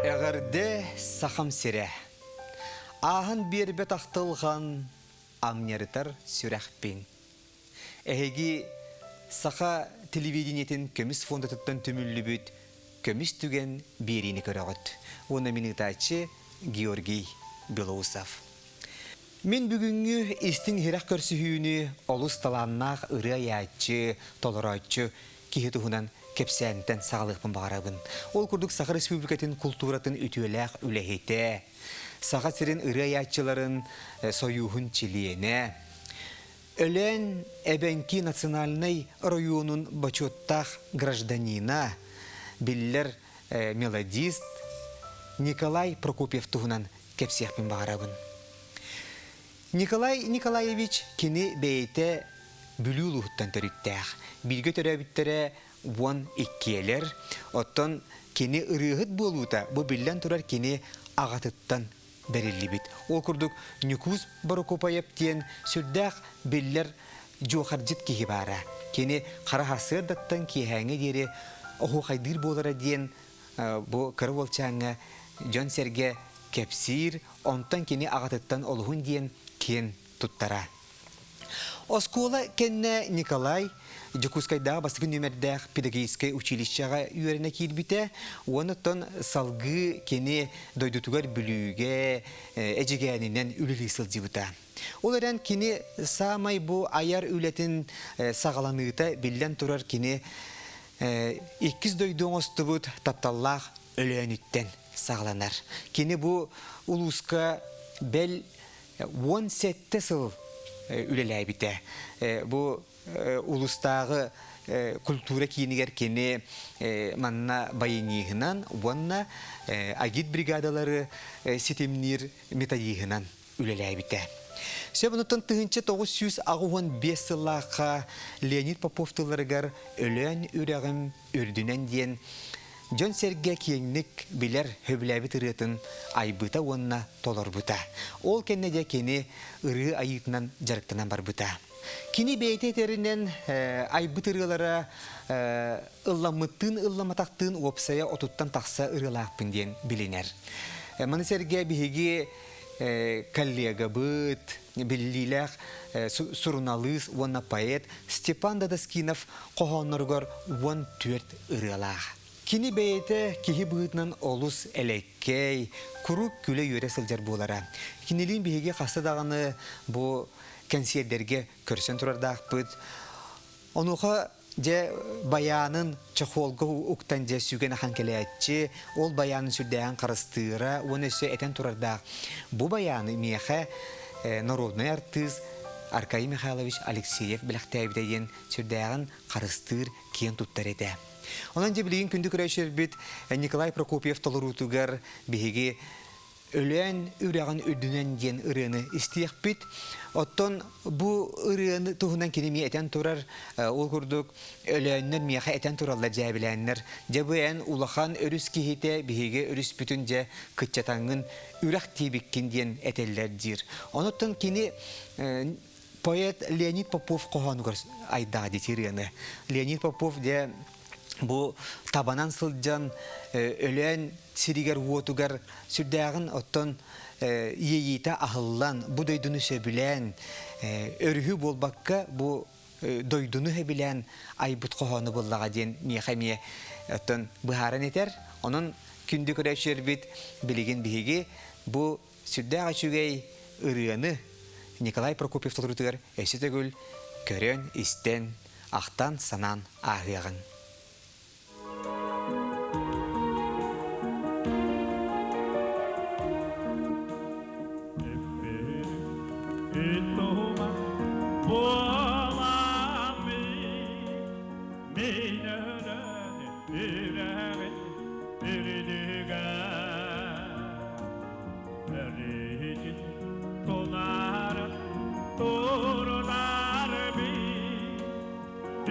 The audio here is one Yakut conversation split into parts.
Эҕэрдэ Сахам сирэ! Ааһан биэрбэт ахтылҕан, амньырытар сүрэхпин. Эһиги саха телевидениетин көмүс фондатыттан түмүллүбүт Көмүс түгэн биэриини көрөҕүт. Уонна мин ыытааччы Георгий Белоусов. Мин бүгүҥҥү истиҥ-иһирэх көрсүһүүнү олус талааннаах ырыа айааччы, толорооччу киһи туһунан кэпсээнтэн саҕалыахпын баҕарабын. Ол курдук Саха Республикатын култууратын үтүөлээх үлэһитэ, Саха сирин ырыа айааччыларын сойууһун чилиэнэ, Өлөөн эбэҥки национальнай оройуонун бочуоттаах гражданина, биллэр мелодист Николай Прокопьев туһунан кэпсиэхпин баҕарабын. Николай Николаевич кини бэйэтэ Бүлүү улууһуттан төрүттээх. Бииргэ төрөөбүттэрэ уон иккиэлэр. Оттон кини ырыаһыт буолуута бу биллэн турар кини аҕатыттан бэриллибит. Ол курдук Ньукуус Борокуопайап диэн сүрдээх биллэр дьуохардьыт киһи баара. Кини хара сарсыардаттан киэһээҥҥэ диэри оһуохайдыыр буолара диэн бу кыра уолчааҥҥа дьон-сэргэ кэпсиир, онтон кини аҕатыттан олуһун диэн киэн туттара. Оскуола кэннэ Николай Дьокуускайдааҕы бастакы нүөмэрдээх педагогическай училищеҕа үөрэнэ киирбитэ уонна оттон салгыы кини дойдутугар Бүлүүгэ Эдьигээнинэн үлэлии сылдьыбыта. Ол эрэн кини саамай бу айар үлэтин саҕаланыыта биллэн турар кини иккис дойду оҥостубут тапталлаах Өлөөнүттэн саҕаланар. Кини бу улууска бэл 17 сыл үлэлээбитэ. Бу улуустааҕы культура киинигэр кини манна баяниһынан уонна агит бригадалары ситимниир методиһынан үлэлээбитэ. Сөп онуттан 1985 сыллаахха Леонид Попов тылларыгар Өлөөн үрэҕим үрдүнэн диэн дьон-сэргэ киэҥник билэр, сөбүлээбит ырыатын айбыта уонна толорбута. Ол кэннэ дьэ кини ырыа айыытынан дьарыктанан барбыта. Кини бэйэтэ этэринэн айбыт ырыалара ылламмыттыын ылламатахтыын уопсайа отуттан тахса ырыалаахпын диэн билинэр. Маны сэргэ биһиги коллегабыт, биллиилээх суруналыыс уонна поэт Степан Дадаскинов хоһоонноругар 14 ырыалаах. Кини бэйэтэ киһи быһыытынан олус элэккэй, куруук күлэ-үөрэ сылдьар буолара. Кинилиин биһиги хаста даҕаны бу кэнсиэрдэргэ көрсөн турардаахпыт. Онуоха Дьэ, байаанын чохуолга уктан дьэ сүгэн ахан кэлээччи, ол байаанын сүрдээҕин харыстыыра уонна өссө этэн турардаах. Бу байааны миэхэ народнай артыыс Аркадий Михайлович Алексеев бэлэхтээбитэ диэн сүрдээҕин харыстыыр, киэн туттар этэ. Онон дьэ билигин күндү көрөөччүлэрбит Николай Прокопьев толоруутугар биһиги Өлөөн үрэҕин үрдүнэн диэн ырыаны истиэхпит. Оттон бу ырыаны туһунан кини эмиэ этэн турар, ол курдук Өлөөннөр миэхэ этэн тураллар дьээбилээннэр. Дьэ бу эн улахан өрүс киһитэ биһиги өрүспүтүн дьэ кыччатаҥҥын үрэх диэбиккин диэн этэллэр диир. Онуттан кини поэт Леонид Попов хоһоонугар айдаҕа дии ырыаны. Леонид Попов дьэ бу табанан сылдьан Өлөөн сиригэр-уотугар сүрдээҕин оттон иэйиитэ аһыллан, бу дойдуну сөбүлээн, өрүһү буолбакка бу дойдуну сөбүлээн айбыт хоһоону буллаҕа диэн миэхэ эмиэ оттон быһааран этэр. Онон күндү көрөөччүлэрбит билигин биһиги бу сүрдээх үчүгэй ырыаны Николай Прокопьев толоруутугар өссө төгүл көрөн, истэн, ахтан, санаан ааһыаҕыҥ.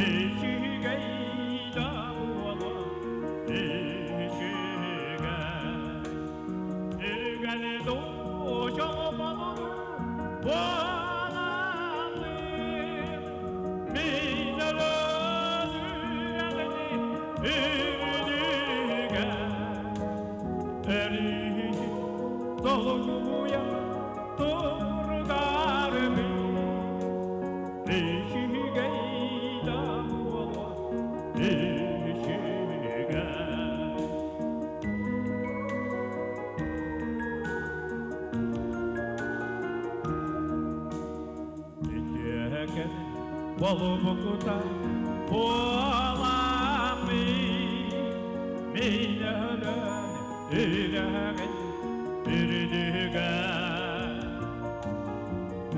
Үчүгэй да буолуо, үчүгэй. Үгэни дуу, чолбону дуу, буоламмын, мин өлөн үрэҕини үрдүгэр. Эрийи толуйа турдарбы Ишигэй да буолуо ишигэй Итиэкэн болубукута буоламмын мин өлөн үрэҕин үрдүгэр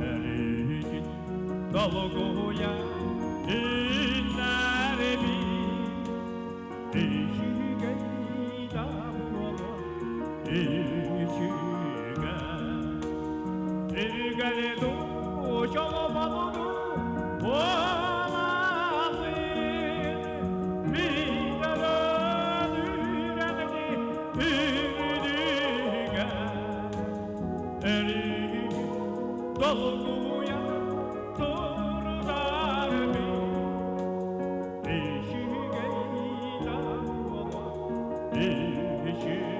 Өрүтүн толугуйа үннэрбин үчүгэй да буолуо үчүгэй Үргэли дуу, чолобону дуу, буоламмын мин өлөн үрэҕини үрдүгэр Өрүтүн долгуйа турдарбын Үчүгэй да буолуо үчүгэй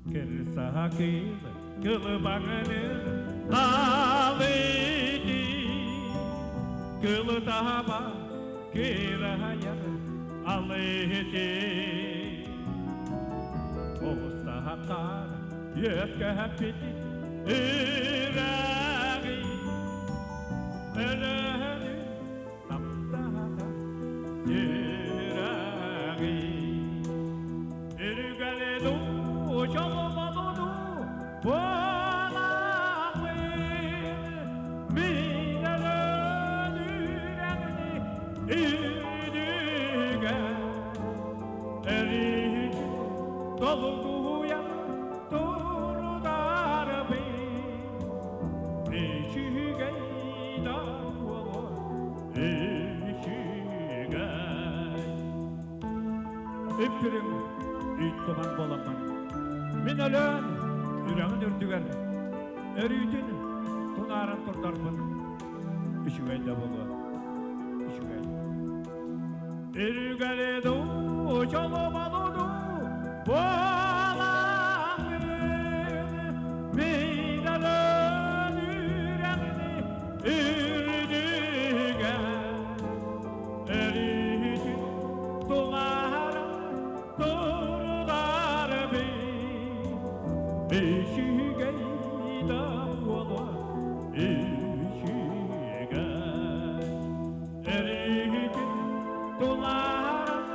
Кырсаһакыыл кылыбаҥыныр аалыйди кылытаба кыраһайар алыйди Олустаһахтар үөскэһэппити үрэҕи өлөһөнү таптаһата сүрэҕи Үргэли дуу, чолбону дуу, буоламмын мин өлөн үрэҕини үрдүгэр Өрүһү толкуйа турдарбын Үчүгэй да буолуо үчүгэй Үппүрүҥ үүт туман буоламмын Мин өлөөн үрэҕин үрдүгэр Өрүүтүн тунааран турдарбын Үчүгэй да буолуо үчүгэй Үргэли дуу, чолобону дуу, буоламмын мин өлөн үрэҕини үрдүгэр өрүтүн тулааран турдарбын үчүгэй да буолуо үчүгэй Өрүтүн тулааран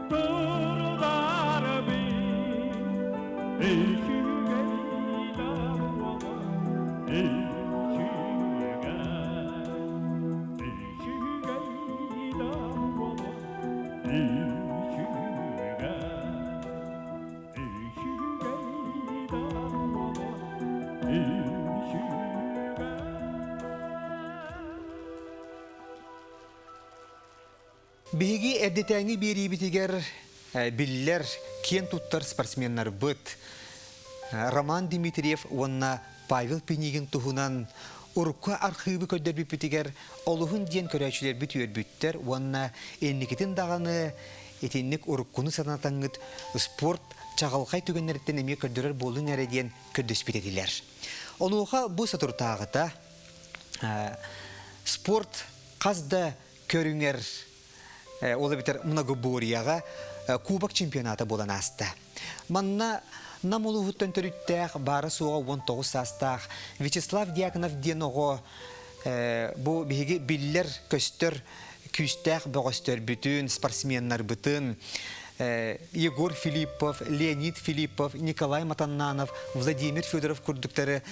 турдарбын үчүгэй да буолуо үчүгэй үчүгэй да буолуо үчүгэй үчүгэй да буолуо үчүгэй Биһиги эрдэтээҥи биэриибитигэр биллэр, киэн туттар спортсменнарбыт Роман Дмитриев уонна Павел Пинигин туһунан урукку архыыбы көрдөрбүппүтүгэр олуһун диэн көрөөччүлэрбит үөрбүттэр уонна инникитин даҕаны итинник уруккуну санатаҥҥыт спорт чаҕылхай түгэннэриттэн эмиэ көрдөрөр буолуҥ эрэ диэн көрдөспүт этилэр. Онуоха бу соторутааҕыта спорт хас да көрүҥэр ол эбэтэр многоборьеҕа кубок чемпионата буолан ааста. Манна Нам улууһуттан төрүттээх баара-суоҕа 19 саастаах Вячеслав Дьяконов диэн оҕо бу биһиги биллэр-көстөр күүстээх бөҕөстөрбүтүн, спортсменнарбытын Егор Филиппов, Леонид Филиппов, Николай Матаннанов, Владимир Федоров курдуктары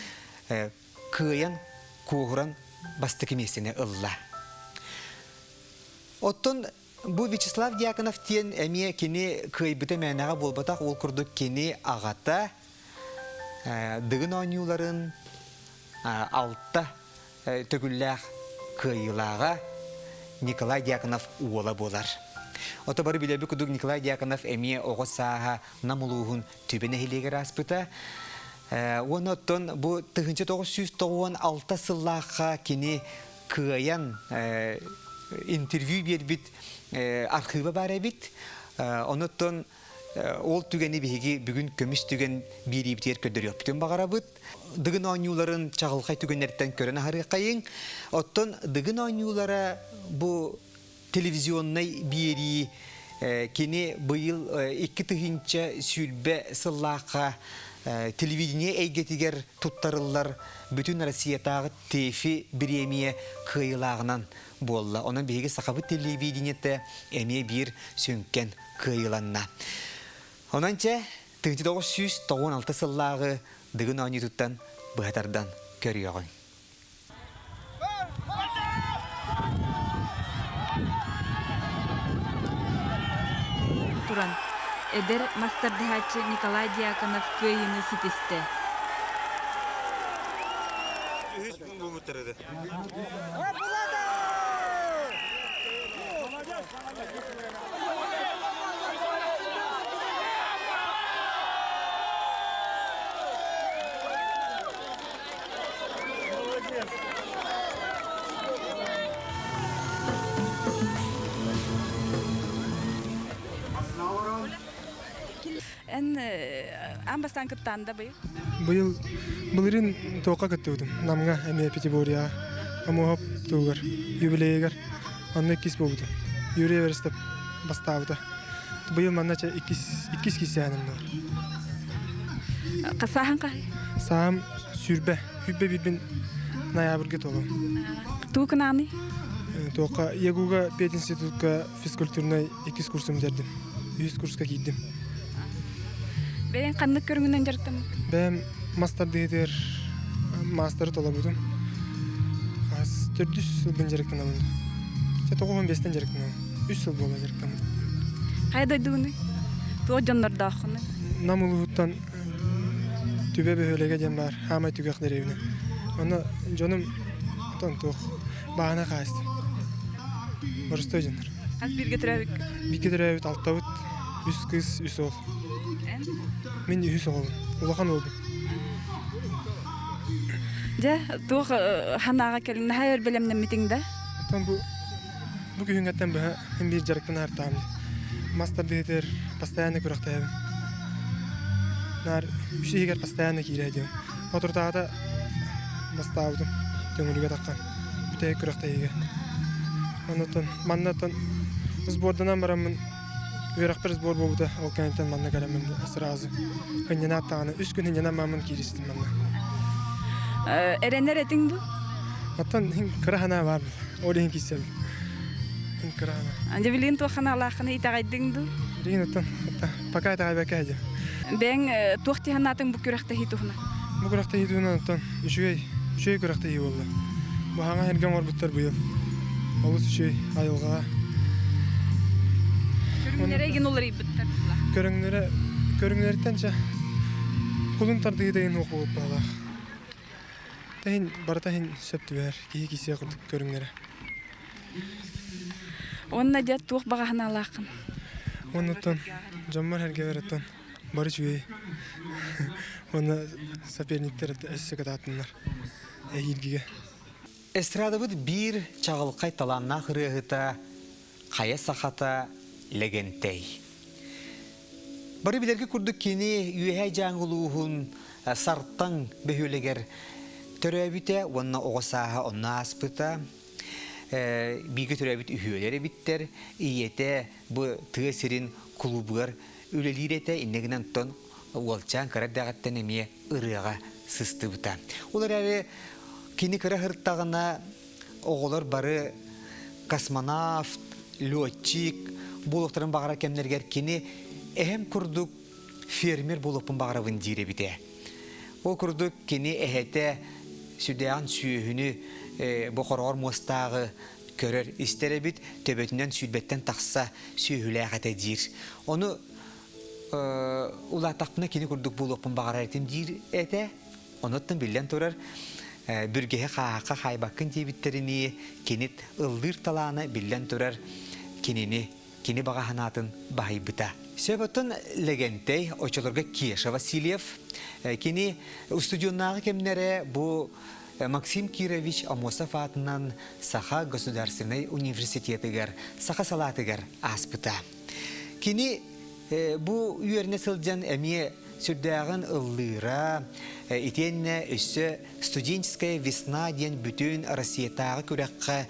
кыайан куоһуран бастакы миэстэни ылла. Оттон бу Вячеслав Дьяконов диэн эмиэ кини кыайбыта мээнэҕэ буолбатах, ол курдук кини аҕата Дыгын оонньууларын алта төгүллээх кыайыылааҕа Николай Дьяконов уола буолар. Ото бары билэбит курдук Николай Дьяконов эмиэ оҕо сааһа Нам улууһун Түбэ нэһилиэгэр ааспыта. Уонна оттон бу 1996 сыллаахха кини кыайан интервью биэрбит архыыба баар эбит. Онуттан ол түгэни биһиги бүгүн көмүс түгэн биэриибитигэр көрдөрүөхпүтүн баҕарабыт. Дыгын оонньууларын чаҕылхай түгэннэртэн көрөн аһарыаххайыҥ. Оттон Дыгын оонньуулара бу телевизионнай биэрии кини быйыл 2020 сыллаахха телевидение эйгэтигэр туттарыллар бүтүн Россиятааҕы ТЭФИ бириэмийэ кыайыылааҕынан буолла. Онон биһиги сахабыт телевидениетэ эмиэ биир сүҥкэн кыайыыланна. Онон чэ, 1996 сыллааҕы Дыгын оонньуутуттан быһа тардан көрүөҕүҥ. Туран, эдэр мас тардыһааччы Николай Дьяконов кыайыыны ситистэ. Үһүс буолбуттар Эн аан бастаан кыттаанда быйыл? Быйыл былырыын туохха кыттыбытым. Намҥа эмиэ Пятиборьеҕа Омуоһап туһугар юбилейыгар онно иккис буолбутум. Юрий Эверстов бастаабыта. Быйыл манна чэ иккис иккис киссээним бар. Сааһын хаһый? Саам сүүрбэ. Сүүрбэ биирбин ноябрьга туолуом. Тугу кынааный? Туохха ЯГУга пединститутка физкультурнай иккис курсум бүтэрдим. Үһүс курска киирдим. Бэйэҥ ханнык көрүҥүнэн дьарыктаммыккын? Бэйэм мас тардыһыытыгар маастары толорбутум. Хас төрдүс сылбын дьарыктанабын. Чэ 95-тэн дьарыктанабын. Үс сыл буола дьарыктаммытым. Хайа дойдугунуй? Туох дьоннордооххунуй? Нам улууһуттан Түбэ бөһүөлэгэ диэн баар, хаамай түгэх дэриэбинэ. Онно дьонум отон туох баана хаайста. Боростуой дьоннор. Хас бииргэ төрөөбүккүн? Бииргэ төрөөбүт алтабыт, үс кыыс, үс уол. Эн? Мин үһүс оҕобун, улахан уолбун. Дьэ, туох санааҕа кэлин наһаа өр бэлэмнэммитиҥ да? Оттон бу бу күһүҥҥэттэн быһа мин биир дьарыктан аартаам дии. Мас тардыһытыгар постоянно күрэхтэһэбин. Наар үс иһигэр постоянно киирэ диэн. Отуртаҕата бастаабытым төҥүлүгэ таххан бүтэһик күрэхтэһиигэ. Оннуттан маннаттан сборданан бараммын үөрэхпэр сбор буолбута ол кэнниттэн манна кэлэммин сразу ынньанаат даҕаны үс күн ынньанан мааммын кииристим манна. Эрэнэр этиҥ дуу? Оттон кыра санаа баар ол иһин киирсэбин. Кыра санаа. Дьэ билигин туох санаалааххыный итэҕэйдиҥ дуу? Билигин оттон пока итэҕэйбэккэ дьэ. Бэйэҥ туох дии санаатыҥ бу күрэхтэһии туһунан? Бу күрэхтэһии туһунан оттон үчүгэй үчүгэй күрэхтэһии буолла. Бу хаҥа эргэ оҥорбуттар быйыл. Олус үчүгэй айылҕаҕа. Көрүҥнэрэ игин уларыйбыттар. Көрүҥнэрэ көрүҥнэриттэн чэ кулун тардыһыы да иһин уох буолбут Таһин барыта иһин сөп түбэһэр киһи кисиэ курдук көрүҥнэрэ. Уонна дьэ туох баҕа санаалааххын? Оннуттан дьоммор эргэбэр оттон бары үчүгэй. Уонна соперниктэр өссө кытаатыннар эһиилгигэ. Эстрадабыт биир чаҕылхай талааннаах ырыаһыта хайа сахата Лэгэнтэй. Бары билэргэ курдук кини Үөһээ Дьааҥы улууһун Сартаҥ бөһүөлэгэр төрөөбүтэ уонна оҕо сааһа онно ааспыта. Бииргэ төрөөбүт үһүөлэр эбиттэр. Ийэтэ бу тыа сирин кулуубугар үлэлиир этэ. Инньэ гынан оттон уолчаан кыра эрдэҕиттэн эмиэ ырыаҕа сыстыбыта. Ол эрээри кини кыра сырыттаҕына оҕолор бары космонавт, летчик буолуохтарын баҕарар кэмнэригэр кини эһэм курдук фермер буолуохпун баҕарабын диир эбитэ. Ол курдук кини эһэтэ сүдээҕин сүөһүнү бу хороҕор муостааҕы көрөр истэр эбит, төбөтүнэн сүүрбэттэн тахса сүөһүлээх этэ диир. Ону улааттахпына кини курдук буолуохпун баҕарар этим диир этэ. Онуттан биллэн турар, бүргэһи хааһахха хаайбаккын диэбиттэринии, кини ыллыыр талаана биллэн турар кинини кини баҕа санаатын баһыйбыта. Сөп оттон Лэгэнтэй оччолорго Кеша Васильев кини устудьуоннааҕы кэмнэрэ бу Максим Кирович Амосов аатынан Саха государственнай университетыгар саха салаатыгар ааспыта. Кини бу үөрэнэ сылдьан эмиэ сүрдээҕин ыллыыра, итиэннэ өссө «Студенческая весна» диэн бүтүн Россиятааҕы күрэххэ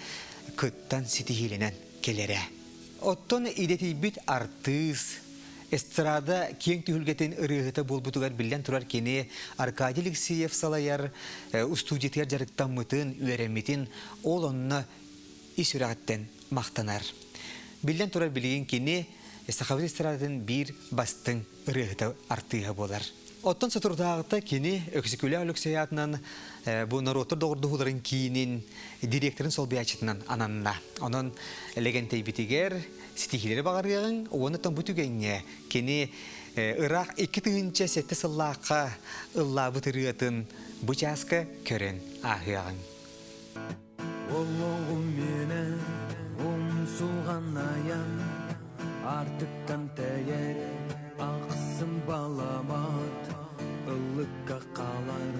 кыттан ситиһиилэнэн кэлэрэ. Оттон идэтийбит артыыс, эстрада киэҥ түһүлгэтин ырыаһыта буолбутугар биллэн турар кини Аркадий Алексеев салайар устуудьуйатыгар дьарыктаммытын, үөрэммитин ол онно ис сүрэҕиттэн махтанар. Биллэн турар билигин кини сахабыт эстрадатын биир бастыҥ ырыаһыта артыыһа буолар. Оттон соторутааҕыта кини Өксөкүлээх Өлөксөй аатынан бу норуоттар доҕордоһууларын киинин директорын солбуйааччытынан ананна. Онон Лэгэнтэйбитигэр ситиһиилэри баҕарыаҕыҥ уонна бу түгэҥҥэ кини ыраах 2007 сыллаахха ыллаабыт ырыатын бу чааска көрөн ааһыаҕыҥ. Олоҕум миэнэ умсулҕанайан Аартыктан тэйэр ахсым баламат Ыллыкка хаалар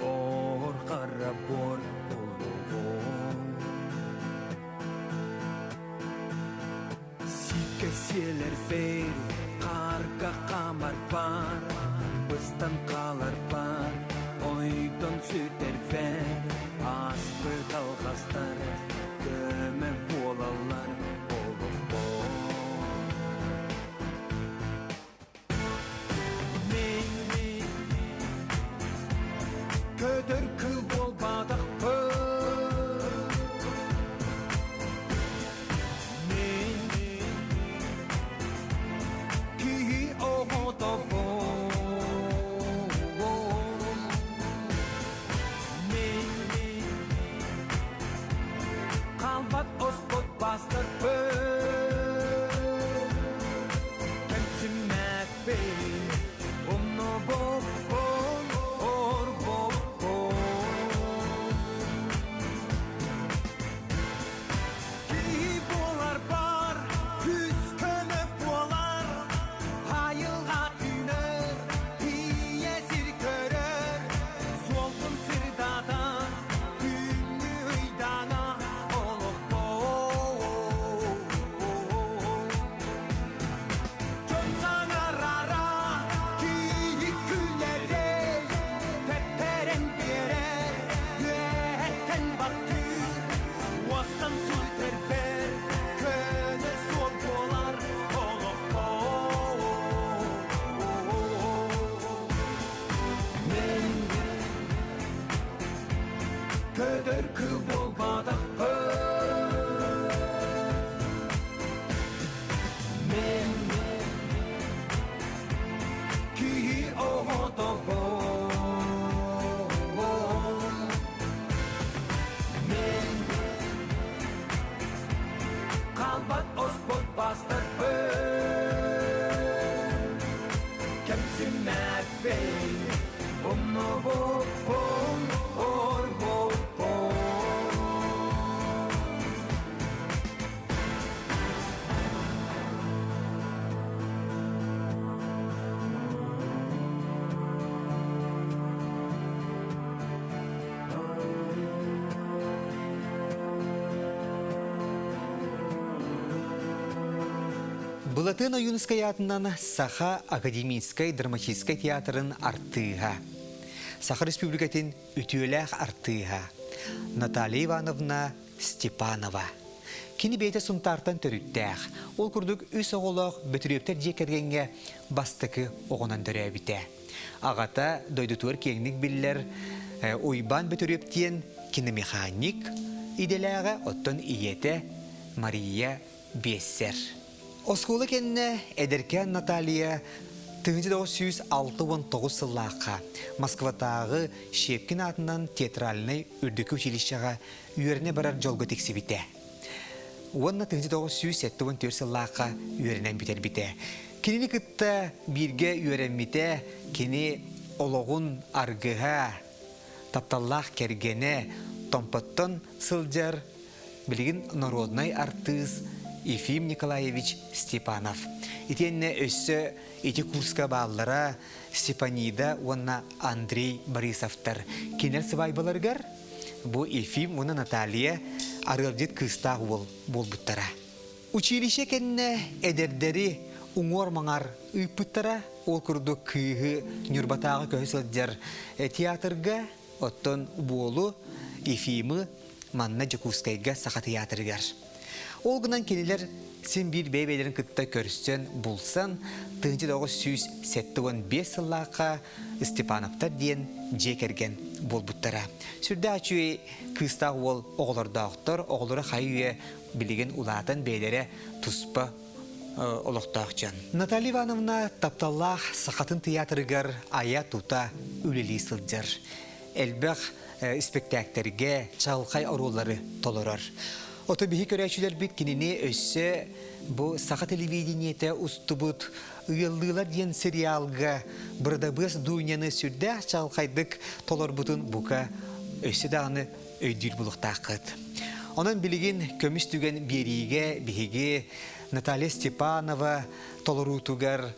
оор хара буор олоҕум Сииккэ сиэлэр бэйр, хаарга хаамар баар, быстан хаалар баар, ойдон сүтэрбэр, ааспыт алҕастар көмө буолаллар олохпор. Мин көтөр кыл буолбатахпын Мин киһи оҕотобун Мин Хаалбат оспот бастарбын Кэмсиммэппин умнубуппун орбоппун Киһи буолар бар, күүс көмө буолар, айылҕа түүнэр, ийэ сир көрөр, суолгун сырдатан, күҥҥү ыйдаҥа олохтоо. Дьон саҥарара, киһи күлэрэй, тэптэрэн биэрэр, үөһэттэн баттыыр, уостан сүтэрбэр, көнө суол буолар олоххо. Мен көтөр кыл буолбатахпын Мен киһи оҕотобун Мен хаалбат оспот бастарбын Кэмсиммэппин умнубуппун орбоппун Былатыан Ойуунускай аатынан Саха академическай драматическай театрын артыыһа, Саха Республикатын үтүөлээх артыыһа Наталья Ивановна Степанова. Кини бэйэтэ Сунтаартан төрүттээх. Ол курдук үс оҕолоох Бөтүрүөптэр дьиэ кэргэҥҥэ бастакы оҕонон төрөөбүтэ. Аҕата дойдутугар киэҥник биллэр Уйбаан Бөтүрүөп диэн киномеханик идэлээҕэ, оттон ийэтэ Мария биэссэр. Оскуола кэннэ эдэркээн Наталья 1969 сыллаахха Москватааҕы Щепкин аатынан театральнай үрдүкү училищеҕа үөрэнэ барар дьолго тиксибитэ. Уонна 1974 сыллаахха үөрэнэн бүтэрбитэ. Кинини кытта бииргэ үөрэммитэ, кини олоҕун аргыһа, тапталлаах кэргэнэ Томпоттон сылдьар билигин народнай артыыс Ефим Николаевич Степанов. Итиэннэ өссө ити курска бааллара Степанида уонна Андрей Борисовтар. Кинилэр сыбаайбаларыгар бу Ефим уонна Наталья арыалдьыт кыыстаах уол буолбуттара. Училище кэннэ эдэрдэри уҥуор-маҥар ыыппыттара. Ол курдук кыыһы Ньурбатааҕы көһө сылдьар театрга, оттон уолу Ефимы манна Дьокуускайга Саха тыйаатырыгар. Ол гынан кинилэр син биир бэйэ-бэйэлэрин кытта көрсөн, булсан, 1975 сыллаахха Степановтар диэн дьиэ кэргэн буолбуттара. Сүрдээх үчүгэй кыыстаах уол оҕолордоохтор, оҕолоро хайы-үйэ билигин улаатан бэйэлэрэ туспа олохтоох дьон. Наталья Ивановна тапталлаах Сахатын тыйаатырыгар айа-тута үлэлии сылдьар. Элбэх испэктээктэргэ чаҕылхай оруоллары толорор. Ото биһи көрөөччүлэрбит кинини өссө бу саха телевидениетэ устубут «Ыаллыылар» диэн сериалга Бырдабыас Дуняны сүрдээх чаҕылхайдык толорбутун бука өссө даҕаны өйдүүр булуохтааххыт. Онон билигин көмүс түгэн биэриигэ биһиги Наталья Степанова толоруутугар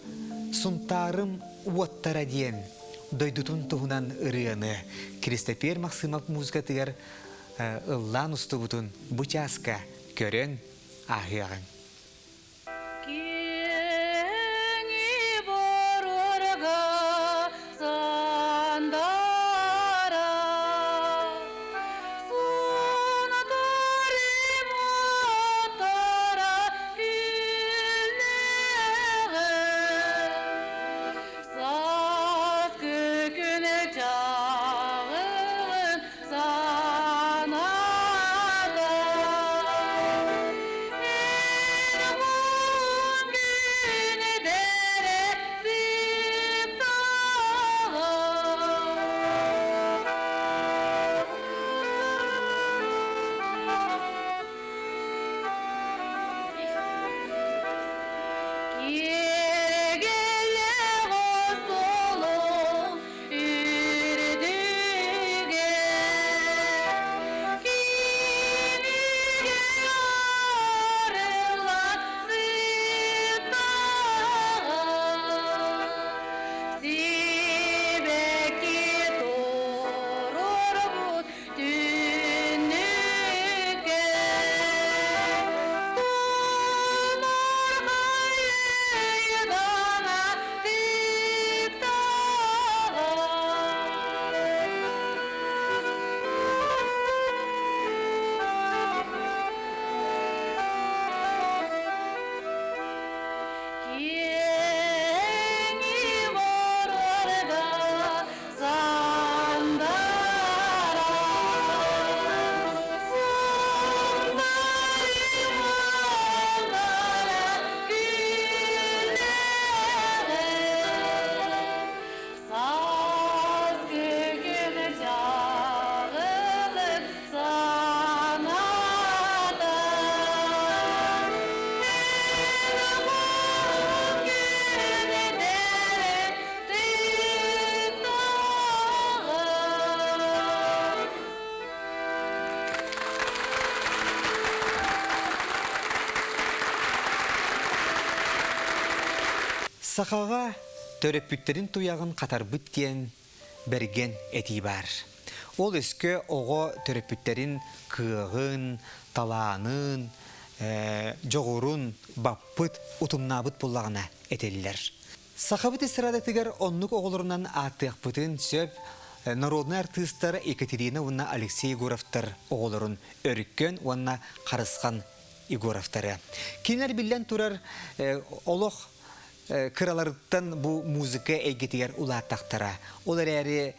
«Сунтаарым уоттара» диэн дойдутун туһунан ырыаны Киристэпиэр Махсымов музыкатыгар ыллаан устубутун бу чааска көрөн ааһыаҕыҥ. Киэҥи боруорга сандара, Сунатарым уоттара күллэҕэ. Сааскы күн чаҕылын саната, Эн күн дэрэ Киэргэллээх остуолум үрдүгэр Кинигэ арыллан сыттаҕа Сибэкки туруорбут Түннүккэ тумархай ыйдаҥа тыктаҕа. Киэҥи морорга сандара, сунтарымалара күллэҕэ. Сааскы күн чаҕылын саната, Сахаҕа төрөппүттэрин туйаҕын хатарбыт диэн бэргэн этии баар. Ол өскө оҕо төрөппүттэрин кыаҕын, талаанын, дьоҕурун баппыт, утумнаабыт буоллаҕына этиллэр. Сахабыт эстрадатыгар оннук оҕолорунан ааттыахпытын сөп народнай артыыстар Екатерина уонна Алексей Егоровтар оҕолорун Өркөн уонна Харысхан Егоровтары. Кинилэр биллэн турар олох кыраларыттан бу музыка эйгэтигэр улааттахтара. Ол эрээри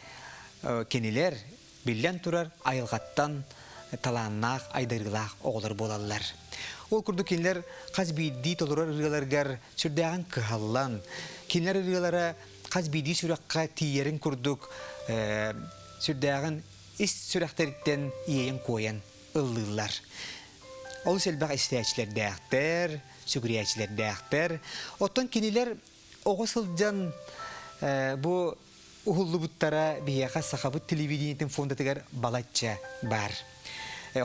кинилэр биллэн турар айылҕаттан талааннаах, айдарыылаах оҕолор буолаллар. Ол курдук кинилэр хас биирдии толорор ырыаларыгар сүрдээҕин кыһаллан, кинилэр ырыалара хас биирдии сүрэххэ тиийэрин курдук сүрдээҕин ис сүрэхтэриттэн иэйэн-куойан ыллыыллар. Олус элбэх истээччилэрдээхтэр, сүгүрүйээччилэрдээхтэр. Оттон кинилэр оҕо сылдьан бу уһуллубуттара биһиэхэ сахабыт телевидениетин фондатыгар балачча баар.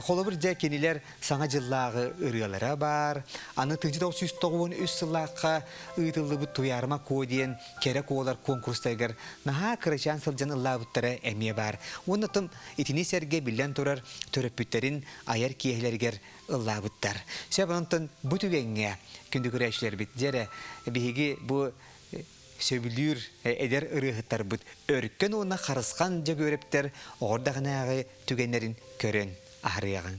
Холобур дьэ кинилэр Саҥа дьыллааҕы ырыалара баар. Аны 1993 сыллаахха ыытыллыбыт Туйаарыма Куо диэн кэрэ куолар куонкурустарыгар наһаа кырачаан сылдьан ыллаабыттара эмиэ баар. Уонна тым итини сэргэ биллэн турар төрөппүттэрин айар киэһэлэригэр ыллаабыттар. Сөп онтон бу түгэҥҥэ күндү көрөөччүлэрбит дьэ эрэ биһиги бу сөбүлүүр эдэр ырыаһыттарбыт Өркөн уонна Харысхан Дьөгүөрэптэр оҕордаҕынааҕы түгэннэрин көрөн аһарыаҕыҥ.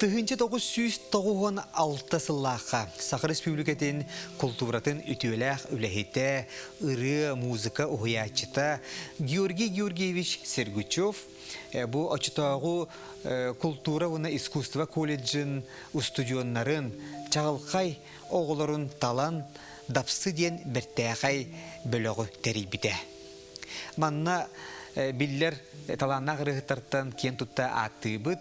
1996 сыллаахха Саха Республикатын култууратын үтүөлээх үлэһитэ, ырыа, музыка уһуйааччыта Георгий Георгиевич Сергучев бу оччотооҕу култуура уонна искусство колледжын устудьуоннарын чаҕылхай оҕолорун талан Дапсы диэн бэртээхэй бөлөҕү тэрийбитэ. Манна биллэр талааннаах ырыаһыттартан киэн тутта ааттыыбыт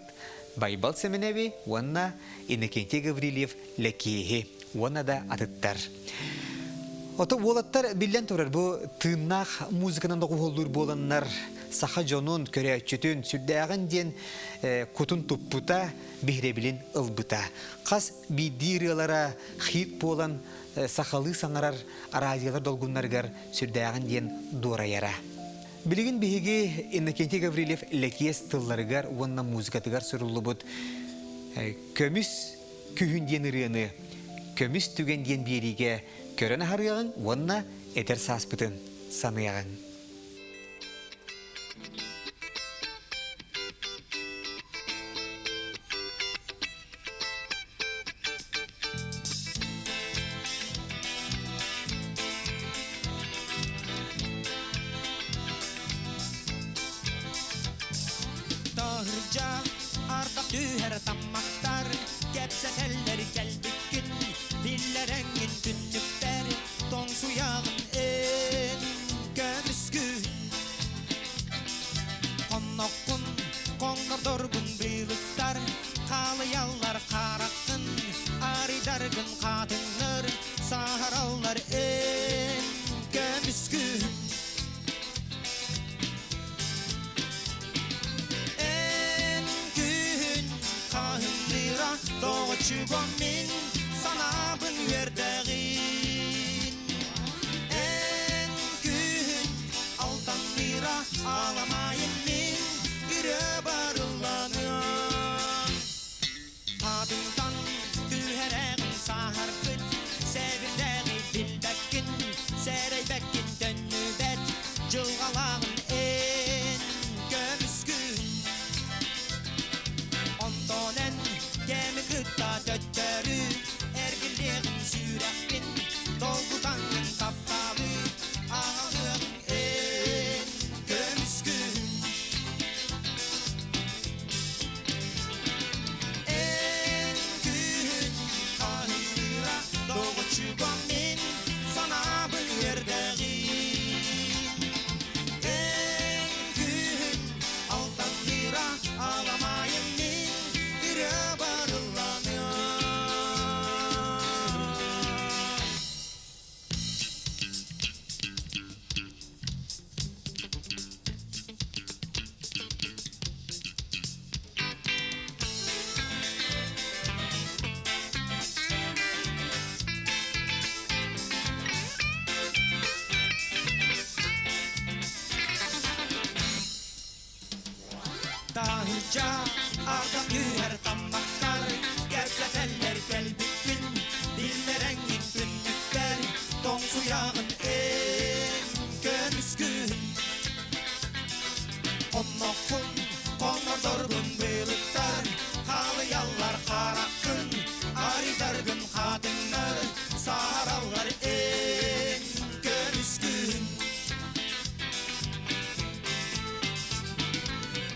Байбал Сэмэнэби уонна Иннокентий Гаврильев Лэкиэһи уонна да атыттар. Ото уолаттар биллэн турар бу тыыннаах музыканан доҕуһуоллуур буоланнар саха дьонун, көрөөччүтүн сүрдээҕин диэн кутун туппута, биһирэбилин ылбыта. Хас биирдии ырыалара хит буолан сахалыы саҥарар араадьыйалар долгуннарыгар сүрдээҕин диэн дуорайара. Билигин биһиги Иннокентий Гаврильев Лэкиэс тылларыгар уонна музыкатыгар суруллубут Көмүс күһүн диэн ырыаны Көмүс түгэн диэн биэриигэ көрөн аһарыаҕыҥ уонна этэр сааспытын саныаҕыҥ. Таһырдьа ардах түһэр таммахтар кэпсэтэллэр кэлбиккин биллэрэҥҥин түннүктэр тоҥсуйаҕын эн көмүскүн Хонноххун хоҥнордоргун быылыттар хаалыйаллар хараххын арыйдаргын хаатыҥнар саһараллар эн көмүскүн Эн күн хаһыҥныыра тоҕоччугом мин санаабын үөрдэҕин Эн күн алтанныыра аламайын мин үрэ барылланыам Хатыҥтан түһэрэ кытта төттөрү эргиллиэҕиҥ сүрэхпин долгутаҥҥын тапталы аҕалыаҕыҥ эн көмүскүн Эн күн хаһыытыыра доҕоччуга мин санаабын үөрдэҕин Эн күн алтанныыра аламайым мин ырыа барылланыам. Таһырдьа ардах түһэр таммахтар, кэпсэтэллэр кэлбиккин, биллэрэҥҥин түннүктэр, тоҥсуйаҕын эн көмүскүн. Онноххун хоҥордоргун былыттар, халыйаллар хараххын, арыйдаргын хатыҥнар, саараллар эн көмүскүн.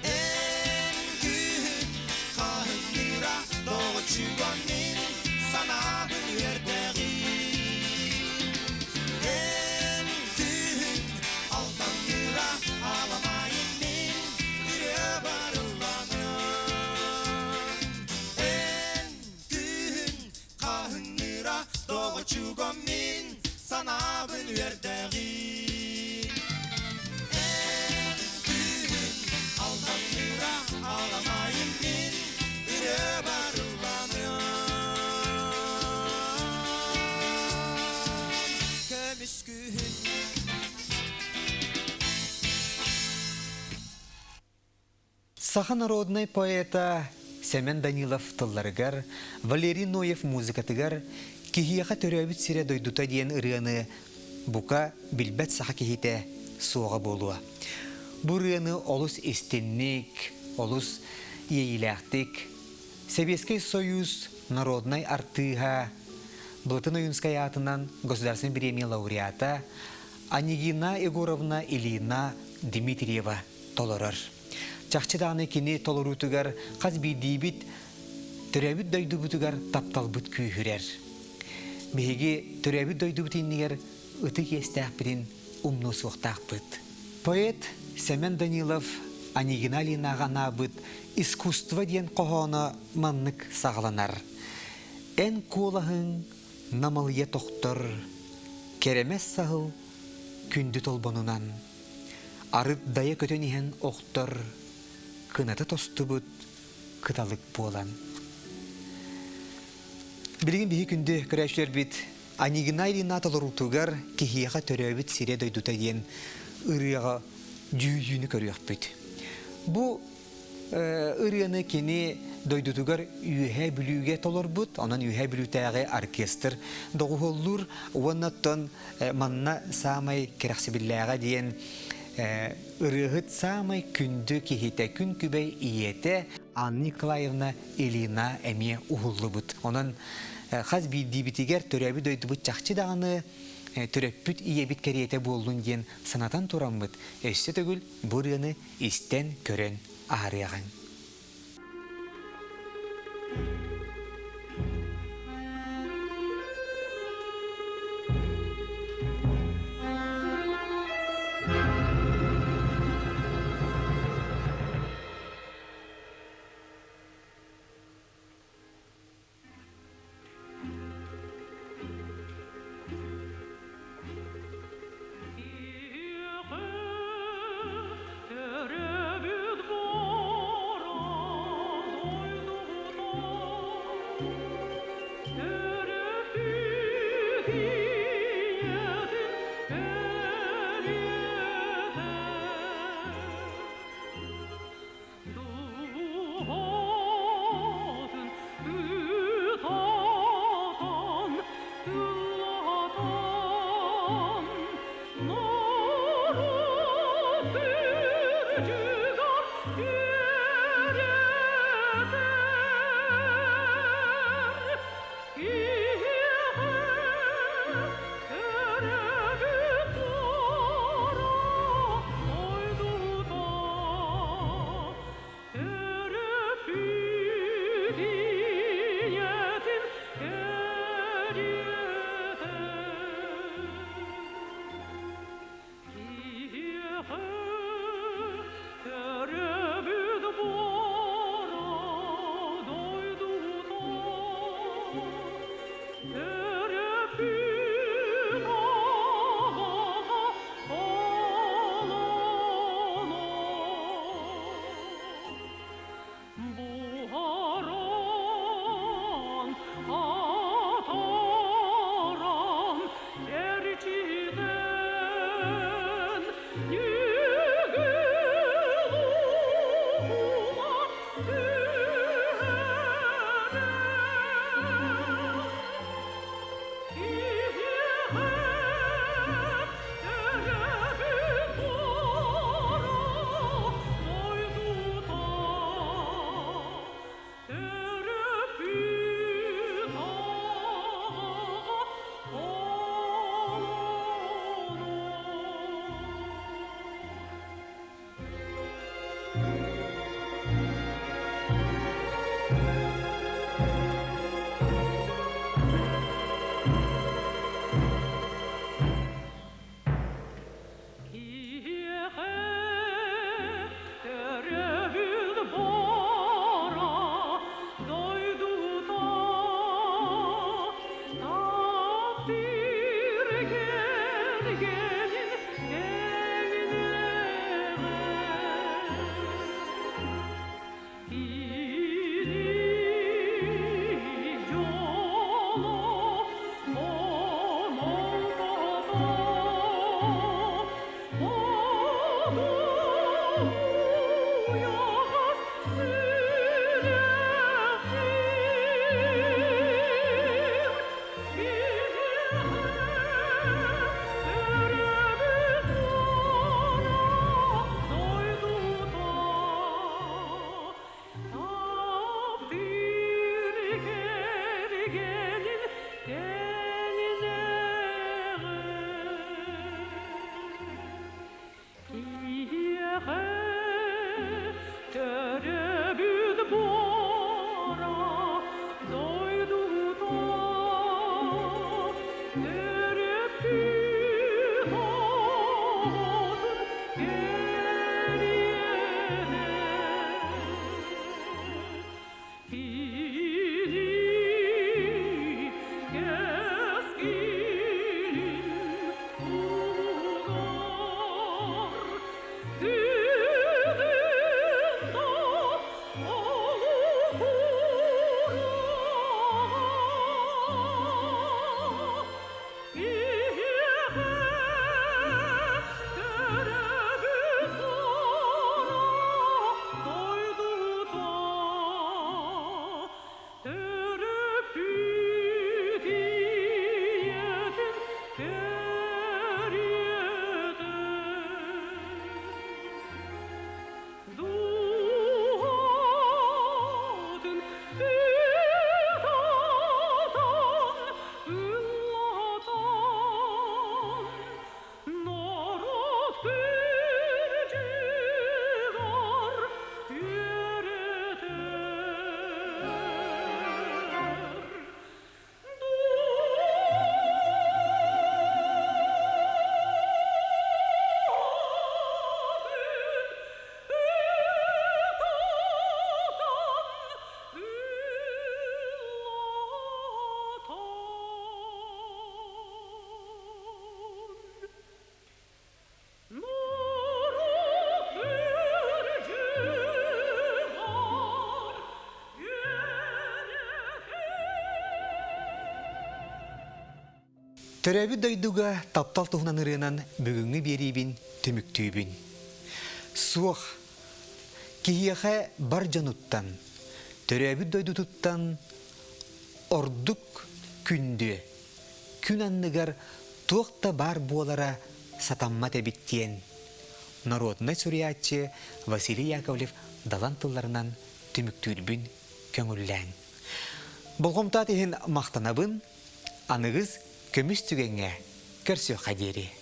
Эн күһүн хаһыҥныыра доҕоччуга мин санаабын үөрдэҕин. Эн күһүн алтанныыра аламайым мин ырыа барылланыам. Эн күһүн хаһыҥныыра доҕоччуга мин санаабын үөрдэҕин. Эн күһүн алтанныыра аламайым мин ырыа барылланыам. Көмүс күһүн. Саха народнай поэта Сэмэн Данилов тылларыгар, Валерий Ноев музыкатыгар «Киһиэхэ төрөөбүт сирэ дойдута» диэн ырыаны бука билбэт саха киһитэ суоҕа буолуо. Бу ырыаны олус истинник, олус иэйиилээхтик Сэбиэскэй Союз народнай артыыһа Былатын Ойуунскай аатынан Государственнай бириэмийэ лауреата Анегина Егоровна Ильина Дмитриева толорор. Чахчы даҕаны кини толоруутугар хас биирдиибит төрөөбүт дойдубутугар тапталбыт күүһүрэр. Биһиги төрөөбүт дойдубут иннигэр ытык иэстээхпитин умнуо суохтаахпыт. Поэт Сэмэн Данилов Анегина Алинаҕа анаабыт «Искусство» диэн хоһооно маннык саҕаланар. Эн куолаһыҥ намылыйа тохтор, кэрэмэс саһыл күндү толбонунан. Арыт дайа көтөн иһэн охтор, кыната тостубут кыталык буолан. Билигин биһи күндү көрөөччүлэрбит Анигина Ильина толоруутугар киһиэхэ төрөөбүт сирэ-дойдута диэн ырыаҕа дьүүлүүнү көрүөхпүт. Бу ырыаны кини дойдутугар Үөһээ Бүлүүгэ толорбут, онон Үөһээ Бүлүүтээҕи оркестр доҕуһуоллуур уонна оттон манна саамай кэрэхсэбиллээҕэ диэн ырыаһыт саамай күндү киһитэ, күн күбэй ийэтэ Анна Николаевна Ильина эмиэ уһуллубут. Онон хас биирдиибитигэр төрөөбүт дойдубут чахчы даҕаны төрөппүт ийэбит кэриэтэ буоллун диэн санатан тураммыт, өссө төгүл бу ырыаны истэн, көрөн аһарыаҕыҥ. Төрөбүт Төрөөбүт дойдуга таптал туһунан ырыанан бүгүҥҥү биэриибин түмүктүүбүн. Суох, киһиэхэ бар дьонуттан, төрөөбүт дойдутуттан ордук күндү, күн анныгар туох да баар буолара сатаммат эбит диэн норуодунай суруйааччы Василий Яковлев далан тылларынан түмүктүүрбүн көҥүллээҥ. Болҕомтоот иһин махтанабын, аныгыс көмүс түгэҥҥэ көрсүөххэ диэри.